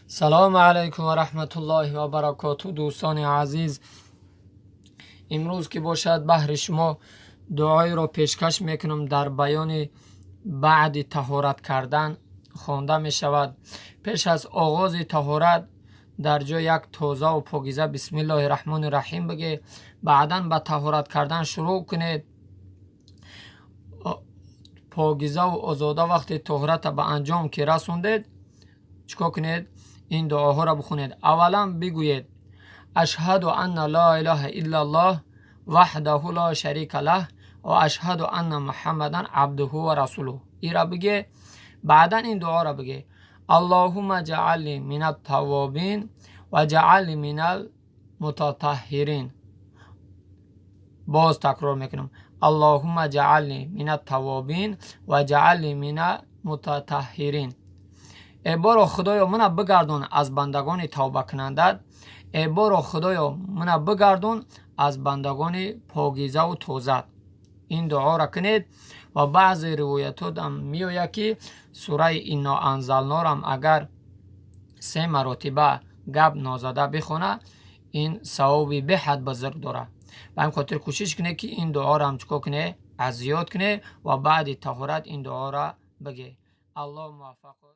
Салому алайкум ва раҳматуллоҳи ва баракоту, дӯстони азиз. Имрӯз ки бошад, баҳри шумо дуоеро пешкаш мекунам, дар баёни баъди таҳорат кардан хонда мешавад. Пеш аз оғози таҳорат дар ҷои як тозаву покиза «Бисмиллоҳи раҳмони раҳим» бигӯ, баъдан ба таҳорат кардан шурӯъ кунед. Покизаву озода вақте таҳората ба анҷом ки расондед, чӣ кор кунед? Ин дуоҳоро бихонед. Аввалан бигӯед: «Ашҳаду анна ла илаҳа иллаллоҳ ваҳдаҳу ла шарика лаҳ ва ашҳаду анна Муҳаммадан абдуҳу ва расулуҳ». Ира биге. Баъдан ин дуоро биге: «Аллоҳумма ҷаални минат таввобин ва ҷаални минал мутатаҳҳирин». Боз такрор мекунам: «Аллоҳумма ҷаални минат таввобин ва ҷаални минал мутатаҳҳирин». Э боро Худоё, мана бигардон аз бандагони тавбакунанда. Э боро Худоё, мана бигардон аз бандагони покизаву тоза. Ин дуоро кунед. Ва баъзе ривоятотам меояд, ки сураи «Инно анзалнорам» агар се маротиба гап нозада бихона, ин савоби беҳад бузург дорад. Ба ҳамин хотир кӯшиш кунед, ки ин дуоро чӣ кор кунед? Аз ёд кунед ва баъди таҳорат ин дуоро бигӯед. Аллоҳ муваффақ.